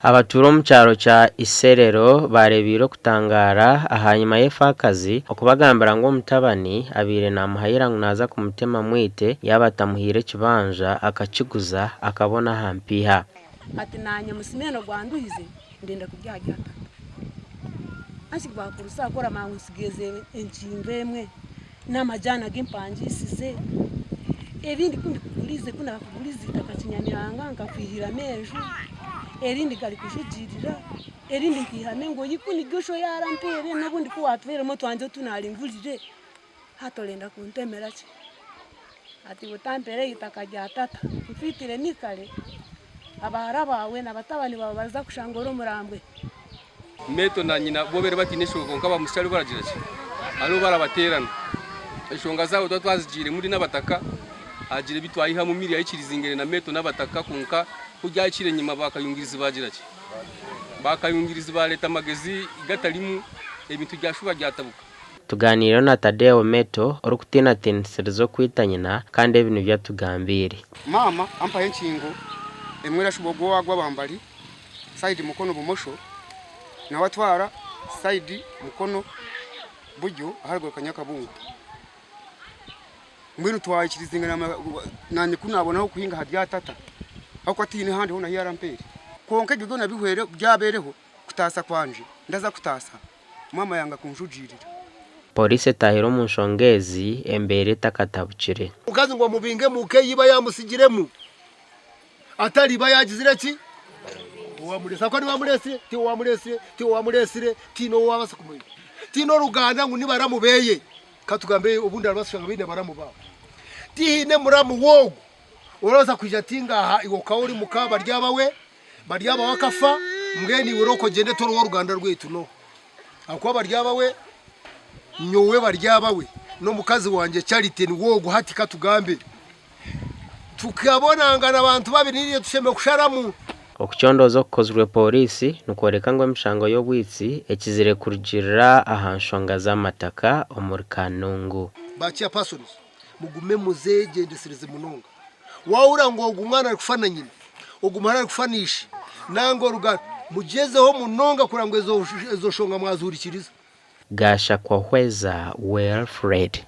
Abatuura omu kyaro kya Iserero baareebeire okutangaara ahanyima y'efaakazi okubagambira ngu omutabani abaire naamuhayira ngu naaza kumutema amwite yaaba atamuhaire ekibanja akakiguza akabona aha mpiiha. Ati naanye omusimeeno gwanduhize ndenda kurya aha rya tata. Hati gwakurusa ku oramanya ngu ntsigaire enkingo emwe n'amajaani agu mpangiisize, ebindi ku ndikugurize ku naakugurize eitaka Kinyamihanga nkakwihiramu enju, erindi garikujugiirira, erindi nkaihamu engoyi ku niryo sho yaarampeere n'obundi ku waatwairemu otwangye otu naaringurire. Hati orenda kuntemera ki? Ati iwe otampeera eitaka rya tata, nkwitire ni kare, abahara baawe na batabani baawe bariza kushanga ori omurambwe. Meto na nyina bo babaire bataine enshonga kwonka abamushiki aribo baragira ki? Aribo barabateerana. Enshonga zaabo tuba twazigiiremu ri n'abataka, hagira ebi twayihamu Milly aikirizingene na Meto n'abataka kwonka ku ryahikire enyima bakayungirizi baagira ki? Bakayungirizi baareeta amagezi gatarimu, ebintu byashuba byatabuka. Tugaaniireho na Tadeo Meto orikutiinatiinisiriza okwita nyina kandi ebi nibyo atugambiire. Maama ampaho enkingo emwe erashuba ogwo owagwa bambari side mukono bumosho nawe atwara side mukono buryo aharikugaruka Nyakabungo. Mbwenu twaikirizingana nanye ku nabona ahokuhinga ahari tata ahakuba tihaine ahandi hoona ahu yarampeire. Kwonka ebyo byona bihweire byabereho kutaasa kwangye ndaza kutaasa Maama yanga kunjugiirira. Pooriisi etaahire omu nshonga ezi embeera etakatabukire. Omukazi ngu amubinge omu ka ei iba yaamusigiremu atari iba yaagizire ki? Owaamureetsire. Ahabw'okuba niwe waamureetsire, tiiwe waamureetsire, tiiwe waamureetsire, tihaine ou waabaasa kumanya. Tihaine oruganda ngu ni baramu beeye. Ka tugambe obundi hariho abashusha ngu baine baramu baabo. Tihaine muramu w'ogwo orabaasa kwija ati ngaaha iwe okaba ori muka bari abawe, Bari abawe akafa, mbwenu iwe rooka ogyende tori ow'oruganda rwaitu no. Ahakuba bari abawe, nyowe bari abawe, n'omukazi wangye Charity niwe ogwo hati ka tugambe. Tukabonangana abantu babiri niinye tushemereire kusharamu. Okucondooza okukozirwe Pooriisi nikworeka ngu emishango y'obwitsi ekizire kurugiirira aha nshonga z'amataka omuri Kanungu. Ba chairpersons mugume muzegyendesereze munonga. Waahurira ngu ogu mwana arikufa na nyina, ogu muhara arikufa na ishe, nanga oruganda, mugyezeho munonga kureba ngu ezo nshonga mwazihurikiriza. Gashakwa Hweza Wilfred.